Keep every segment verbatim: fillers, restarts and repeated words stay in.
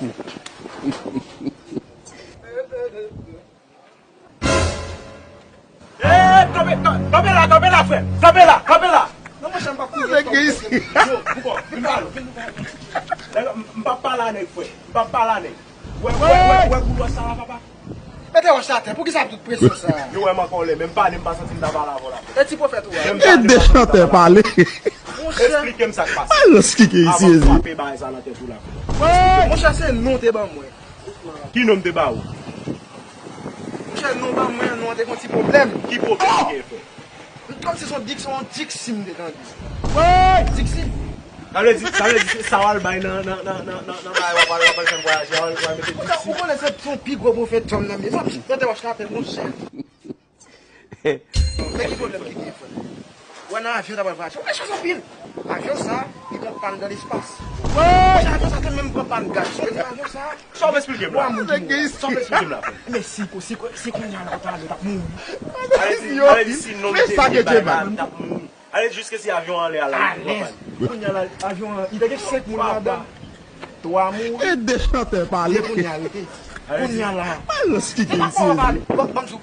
Eh, kanpe, kan-, kanpe la, kanpe la, frè. Kanpe la, kanpe la. Non, monchè, m p ap kouri. Nèg gen isi. Yo, poukò? Vin pale, vin pale. Nèg, m, m p ap pale a nèg, frè. M p ap pale a nèg. Wè, wè, wè, wè, boul wòch sa la, papa. Mete wòch la atè. Poukisa tout presyon sa? Yo wè m an kòlè, menm pale m pa santi m ta pale avè w la. E ti pwofèt ou a? E de chantè pale. Monchè. Esplike m sa k pase. Alòs ki gen isi, avan m frape bagay sa nan tèt ou la. Monchè, se non te ban mwen. Ki non m te ba ou? Monchè, non ban mwen, non an te gon ti pwoblèm. Ki pwoblèm ki gen, frè? Kòmsi se yon Dixi, yon Dixi m te tande. Dixi. Sa vle di, sa vle di se sa w al bay nan, nan, nan, nan, nan, nan bagay w ap al, w ap al fè m vwayaje a, w al, w al mete Dixi. Ou konnen se, se yon pi gwo pwofèt fanm nan m ye. Mete wòch la atè, monchè. Men ki pwoblèm ki gen, frè? Wè nan avyon ta pral vwayaje. Ou mechan anpil. Avyon sa, li pran pàn nan lespas. Monchè, avyon sa te menm pran pàn gaz. Sa vle di avyon sa. Sa w esplike m la? Sa w esplike m la, frè? Men si, si, si kounye a la, ou ta ale, ou t ap mouri. Ale di, ale di si non te bay la, m t ap mouri. Ale di jiske si avyon an anlè a la, li pran pàn. Kounye a la, avyon an, li te gen senk moun ladan. Twa mouri. E de chantè pale. E kounye a rete. Kounye a la. Alòs ki gen isi. Ban, ban m di w.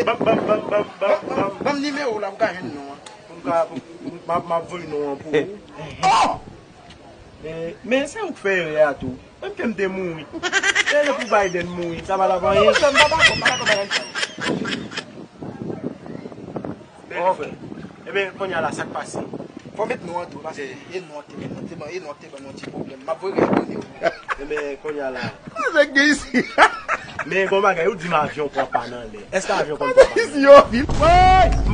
Ban, ban, ban, ban, ban, ban. Ban m nimewo w la pou w ka jwenn non an. Pou m ka, pou, pou, m ap, m ap voye non an pou ou. Oh! Eh, men se ou k fè erè a tou. Menm ke m te mouri. Se pou Biden mouri, sa pa t ap anyen. Non, monchè, m pa dakò, m pa dakò bagay sa. Ebyen, kounye a la, sa k pase? Fò w met non an tou, paske e non an te ban, te ban, e non an te ban nou yon ti pwoblèm. M ap voye rès done yo. Ebyen, kounye a la. Nèg gen isi. Men gon bagay, ou di m avyon pran pàn anlè. Èske avyon konn pran pàn anlè? Isi yo vin. M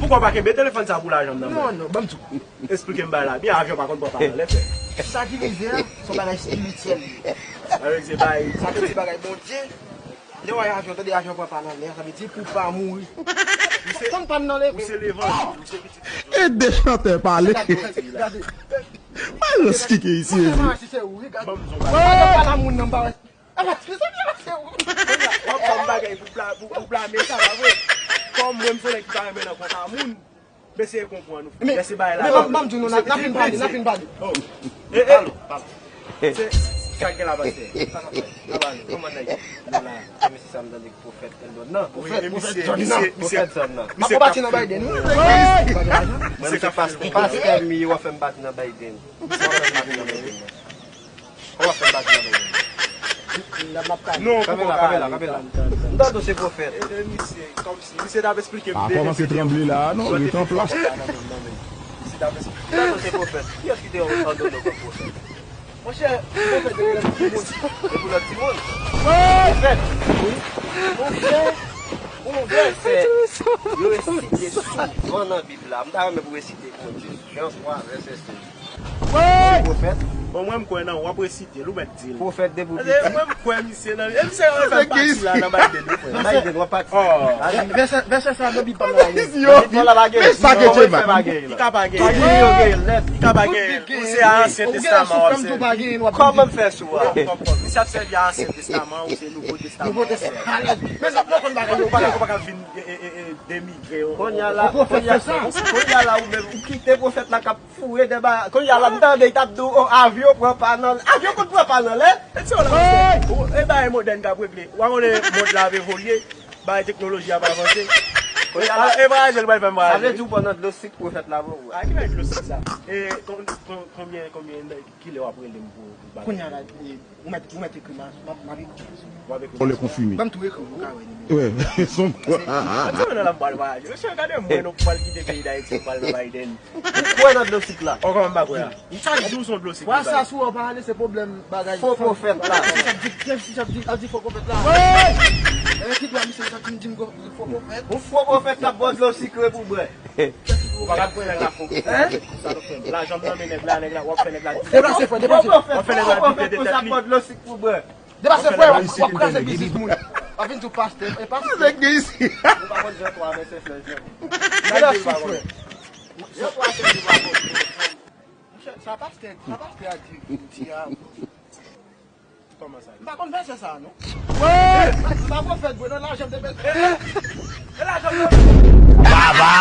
poukò pa kenbe telefòn sa pou lajan m nan men? Non, non, ban m di w. Esplike m bagay la byen, avyon pa konn pran pàn anlè, frè. Sa ki rive a, se yon bagay espirityèl li ye. Sa vle di se bagay. Sa vle di bagay Bondye. Lè w wè avyon, tande avyon pran pàn anlè, sa vle di pou w pa mouri. Tann pàn nan leve. Ou se levanjil, ou se pitit Bondye. E de chantè pale. Gade, gade. Alòs ki gen isi, mezanmi. Ban m di w bagay. Gade pala moun nan, m pa wè. Alòs, mezanmi, alòs se ou. W ap ban m bagay pou bla-, pou, pou blame sa, pa vre? Kòm mwen, m se yon nèg ki pa renmen nan konta moun. M eseye konprann ou. Men, men, ban m, ban m di w non, n a, n a fin pale, n a fin pale. Oh. Eh, eh. Pale, pale. Se, sa k gen la, pastè? Sa k ap fèt? N a pale. Kòman nèg yo la? Se mesye sa m tande k pwofèt Eldon nan. Pwofèt, pwofèt John nan. Pwofèt John nan. M ap pati nan Biden, wi. Mwen, se pastè, pastè m ye, w ap fè m pati nan Biden. W ap fè m pati nan Biden. Non, kanpe la, kanpe la, kanpe la. M tande w se pwofèt. E, e, misye, kòmsi, misye t ap esplike m. A kòmanse tranble la, non, ret an plas. Misye t ap esplike. M tande w se pwofèt. Kiyès ki te òdone w kòm pwofèt? Monchè, pwofèt se pou lòt timoun. Se pou lòt timoun? Pwofèt. Wi. Monchè, gon vèsè yo resite souvan nan Bib la. M ta renmen pou w resite pou mwen. Jan twa, vèsè sèz. Pwofèt. Bon, mwen, m kwè nan ou, w ap resite l, ou mèt di l. Pwofèt depi w piti. Mwen, m kwè misye nan, e misye ap fè pati la nan Biden, wi, frè. Biden, w ap pati. Oh. Vèsè, vèsè sa nan Bib pa la. Nan Bib pa la pa gen. Men sa ke Dye ba. Li ka pa gen. Tout Bib yo gen nèt. Li ka pa gen. Ou se a Ansyen Testaman, w ap sèvi. Kòman m fè sou a? Misye ap sèvi a Ansyen Testaman, ou se Nouvo Testaman. Nouvo Testaman. Men sa, mwen konn bagay yo. Ou pa ka, ou pa ka vin, e, e, e, e, denigre yo. Kounye a la, kounye a la, ou menm, ou kite pwofèt la k ap foure de ba-, kounye a la, m tande, y t ap di w, oh, avyon pran pàn anlè. Avyon konn pran pàn anlè? E se w la, monchè. Ou, e bagay modèn k ap regle. Ou pa konnen mond la ap evolye, bagay teknoloji ap avanse. Kounye a la, e vwayaje l pral fè m vwayaje. Sa vle di w pran nan dlo sik pwofèt la pou ou. A, ki bagay dlo sik sa? E kon-, kon-, konbyen, konbyen, kilè w ap rele m pou, pou bagay? Kounye a la, e, ou mèt, ou mèt ekri m a, m ap, m ap ekri w. W ap ekri m. Ou le konfime. Ban m tou ekri w, ou ka wè nimewo. Wè, son. Paske, mwen di w nan la m pral vwayaje. Mesye, gade mwen, nou pral kite peyi Dayiti, nou pral nan Biden. Ou kwè nan dlo sik la? Ou kòman m pa kwè a? Chak jou se yon dlo sik. Wè sa, sou wè w pa ale, se pwoblèm bagay. Fo pwofèt la. Kèmsi ap di, kèmsi ap di, ap di fo pwofèt la. Wi! E ki dwa misye ap di m, di m fo pwofèt? Yon fo pwofèt k ap ba w dlo sikre pou bwè. Ou pa ka pran nèg la fo pwofèt. Hein? Sa nou fè? Lajan m nan men nèg la, nèg la, w ap fè nèg la di. Deplase, frè, deplase. W ap fè nèg la di tèt li. Fo pwofèt k ap ba w dlo sik pou bwè. Deplase, frè, w ap, w ap kraze biznis moun. W ap vin tou pastè, e pastè. Nèg gen isi. Ou pa konn Jan twa vèsè sèz lan. Deplase, frè. Jan twa sèz ou pa konn. Monchè, sa pastè, sa pastè a di, di a. Kòman sa? M pa konn vèsè sa, non. Wi! M pa pwofèt, bro, non, lajan m te pèdi. E lajan m nan men. Baba!